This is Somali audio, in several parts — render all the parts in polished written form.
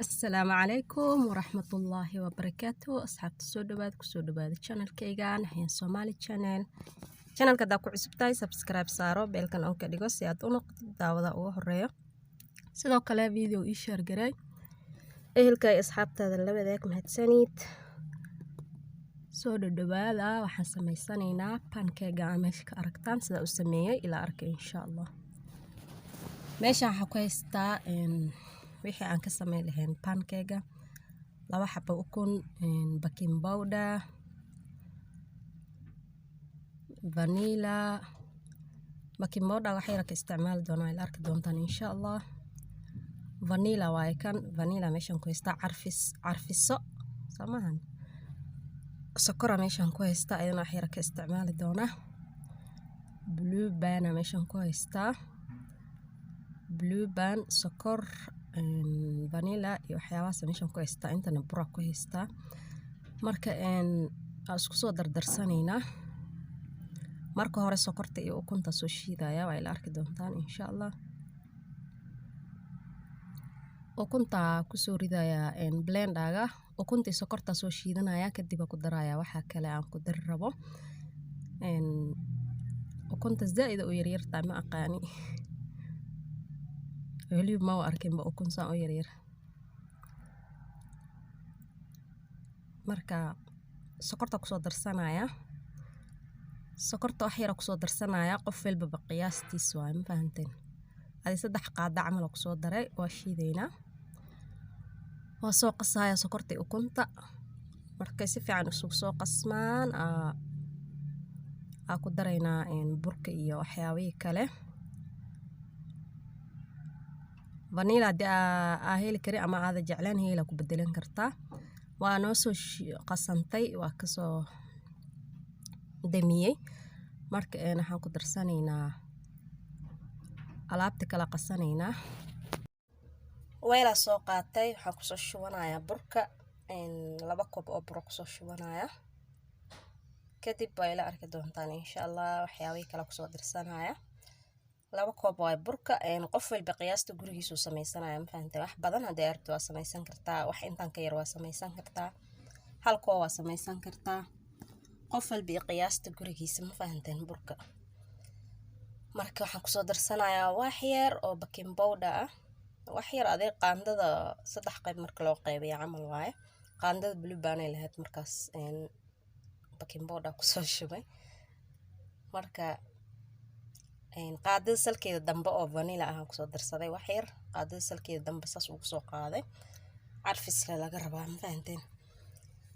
Asalaamu calaykum waraxmatullaahi wabarakaatu. Asxaabta, soo dhawaad, kusoo dhawaada channelkaygan Hayan Somali Channel. Channelka haddaa ku cusub tahay, subscribe saaro, bellkan on ka dhigo si aad u noqotid daawada ugu horeeyo. Sidoo kale video ii share garay, ehelka iyo asxaabtaada la wadaag. Mahadsanid, soo dhadhawaada. Waxaan samaysanaynaa pancake aa meesha ka aragtaan. Sidaa u sameeyey ilaa arkay, insha Allah. Meeshaan waxaa ku haystaa wixii aan ka sameyn lahayn pancake: laba xabo ukun, baking powder, vanilla. Baking powder wax yar ka isticmaali doonaa, ila arki doontaan, insha Allah. Vanilla waaye kan, vanilla meeshaan ku haystaa, carfis, carfiso soo maahan. Sokora meeshaan ku haystaa, ayadana wax yar ka isticmaali doonaa. Blue Band meeshaan ku haystaa, Blue Band, sokor, vanilla iyo waxyaabahaas meeshaan ku haystaa. Intana bura ku haystaa. Marka waa isku soo dardarsanaynaa. Marka hore sokorta iyo ukunta soo shiidaya, waa ila arki doontaan, insha Allah. Ukunta kusoo ridayaa blenderga. Ukuntii sokorta soo shiidanaya, kadib ku daraya waxa kale aan ku dari rabo. Ukunta zaaid u yaryartaa, ma aqaani, weli ma u arkinba ukun saan u yaryar. Marka sokorta kusoo darsanaya, sokorta wax yara kusoo darsanaya. Qof walbaba qiyaastiis waaye, ma fahanteen? Adi 3 qaada camal oo kusoo daray. Waa shiidaynaa, waa soo qasaya sokorta iyo ukunta. Markay si fiican isugu soo qasmaan, aa ku daraynaa burka iyo waxyaabihii kale. Vanilla haddii aa heli karin ama aada jecleen, heela ku bedelan kartaa. Waa noo soo qasantay, waa kasoo damiyey. Marka waxaan ku darsanaynaa alaabta kala qasanaynaa. Weelaa soo qaatay, waxaan kusoo shubanayaa burka. 2 koob oo bur kusoo shubanaya. Kadib waa ila arki doontaan, insha Allah, waxyaabihii kale kusoo dirsanaya. 2 koob waa burka. Qof walba qiyaasta gurigiisuu sameysanaya, ma fahantay? Wax badan haddii aragto waa sameysan kartaa, wax intaan ka yar waa sameysan kartaa, hal koob waa sameysan kartaa. Qof walba iyo qiyaasta gurigiisa, ma fahanteen? Burka marka waxaan kusoo darsanayaa wax yar oo baking powder ah, wax yar adeeg qaandada saddex qayb marka loo qaybiya camal waaye. Qaandada Blue Band ay lahayd markaas baking powder kusoo shubay. Marka qaadada salkeeda dambe oo vanilla ah kusoo darsaday, wax yar qaadada salkeeda dambe saas ugu soo qaaday. Carfisle laga rabaa, ma fahanteen?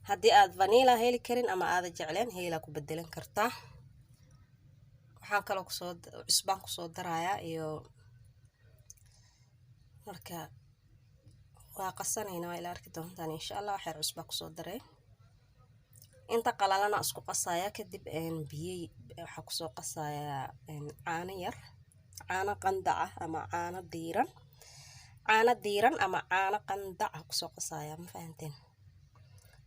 Haddii aad vanilla heli karin ama aada jecleen, heelaa ku bedelan kartaa. Waxaan kaloo kusoo cusbaan kusoo darayaa iyo marka waa qasanayna, waa ila arki doontaan, insha Allah. Waxyar cusbaa kusoo daray, inta qalalana isku qasaya. Kadib biyo waxaa kusoo qasayaa, caano yar, caano qandac ah ama caano diiran, caano diiran ama caano qandac ah kusoo qasaya, ma fahanteen?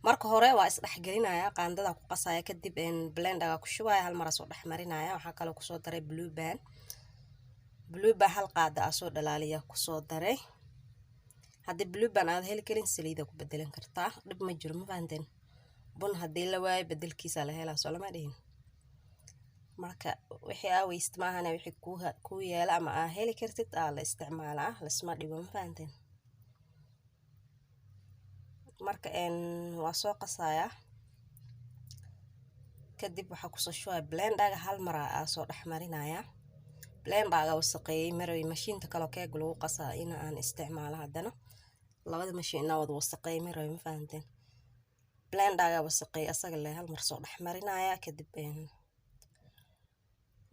Marka hore waa isdhexgelinaya, qaandada ku qasaya, kadib blenderga ku shubaya, hal maraa soo dhex marinaya. Waxaa kaloo kusoo daray Blue Band, Blue Band hal qaada ah soo dhalaaliya kusoo daray. Haddii Blue Band aad heli karin, saliida ku bedelan kartaa, dhib ma jiro, ma fahanteen? Bun haddii la waayo, bedelkiisa la helaa, soo lama dhihin? Marka wixii aa weyst maahane, wixii kuu yeela ama aa heli kartid aa la isticmaalaa, lasma dhibo, ma fahanteen? Marka waa soo qasayaa. Kadib waxaa kusoo shubaya blenderga, hal mar aa soo dhex marinaya. Blenderga wasaqeeyey maray, mashiinta kaloo keega lagu qasaa in aan isticmaalo. Haddana labada mashiin inaa wada wasaqeey maray, ma fahanteen? Blenderga wasaqeey, asaga le hal mar soo dhex marinaya. Kadib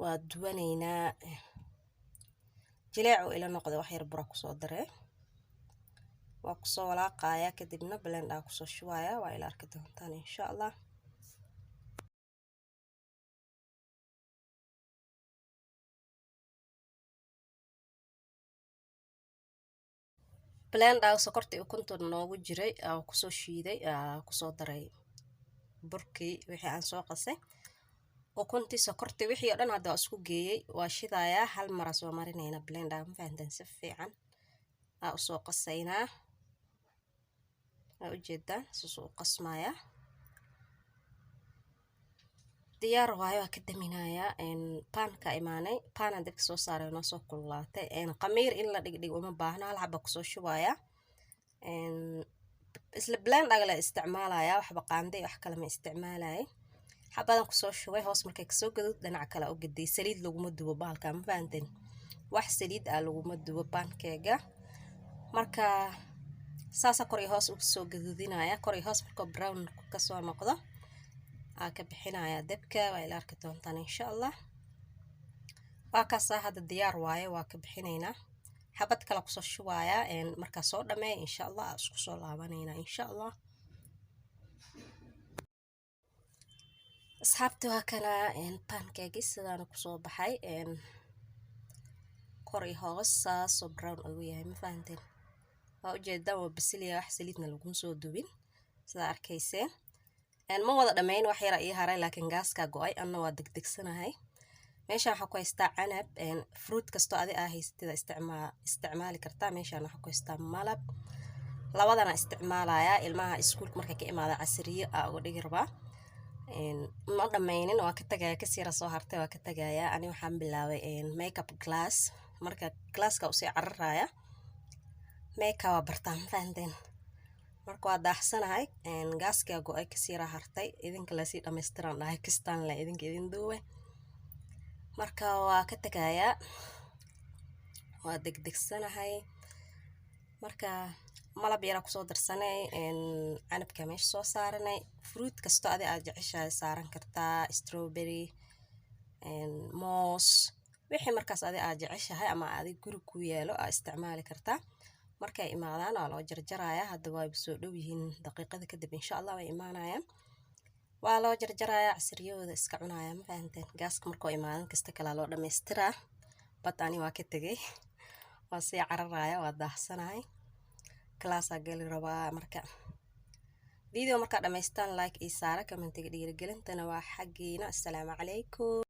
waa duwanaynaa. Jileecu ila noqda, wax yar bura kusoo daree, waa kusoo walaaqaya, kadibna blender kusoo shubaya. Waa ila arki doontaan, insha Allah. Blender sokorta ukunta noogu jiray aa kusoo shiiday, aa kusoo daray burkii wixii aan soo qasay, ukuntii, sokortii, wixii oo dhan hadda waa isku geeyey. Waa shidayaa, hal mara soo marinayna blender, ma fahanteen? Si fiican aa usoo qasaynaa. Waa ujeedaan siisuu u qasmayaa. Diyaar waayo, waa ka daminayaa. Paanka imaanay, paanaan dabka soo saaray, noo soo kululaatay. Qamiir in la dhigdhigo uma baahno, hal xaba kusoo shubayaa. Isla blenderga la isticmaalaya, waxba qaanday wax kale ma isticmaalaya. Xabadan kusoo shubay, hoos markay kasoo gaduud, dhinaca kale u gediyay. Saliid laguma dubo bahalka, ma fahanteen? Wax saliid ah laguma dubo pancake-ga. Marka saasa kor iyo hoos uga soo gaduudinaya. Kor iyo hoos markuu brown kasoo noqdo, aa ka bixinaya dabka. Waa ila arki doontaan, insha Allah. Waa kaasaa, hadda diyaar waaye, waa ka bixinaynaa. Xabad kale kusoo shubaaya. Markaa soo dhameeya, insha Allah, aa isku soo laabanaynaa, insha Allah. Asxaabta, waa kana pancake sidaana kusoo baxay, kor iyo hoos saasoo brown ugu yahay, ma fahanteen? Waa ujeedaan, waa bisilya, wax saliidna laguma soo dubin, sidaa arkayseen. Ma wada dhammayn, wax yara ii haray, laakiin gaaskaa go-ay, anna waa degdegsanahay. Meeshaan waxaa ku haystaa canab. Fruit kastoo adi aa haysatida isticmaali kartaa. Meeshaan waxaa ku haystaa malab, labadana isticmaalayaa. Ilmaha iskuulka markay ka imaada, casriyo aa uga dhigi rabaa. Ma dhammaynin, waa ka tagaya, kas yara soo hartay, waa ka tagayaa. Ani waxaan bilaabay makeup class, marka classka usii cararaya, makeup waa bartaa, ma fahanteen? Marka waa daaxsanahay, gaaskaa go-ay, kas yara hartay, idinka lasii dhamaystiran dhahay, kastaan le idinka idin duubay. Marka waa ka tagayaa, waa degdegsanahay. Marka malab yaraa kusoo darsanay, canabka meesha soo saaranay. Fruit kasto adi aad jeceshahay saaran kartaa, strawberry, moos, wixii markaas adi aad jeceshahay ama adi guri ku yaalo aa isticmaali kartaa. Markay imaadaan waa loo jarjarayaa. Hadda waaba soo dhow yihiin, daqiiqada kadib, insha Allah, way imaanayaan. Waa loo jarjarayaa, casriyahooda iska cunaya, ma fahanteen? Gaaska markoo imaadan, kasta kalaa loo dhammaystiraa. Bad ani waa ka tegay, waa sii cararaya, waa daahsanahay, classaa geli rabaa. Marka video markaa dhamaystaan, like ii saara, commentiga dhiirigelintana waa xaggiina. Assalaamu calaykum.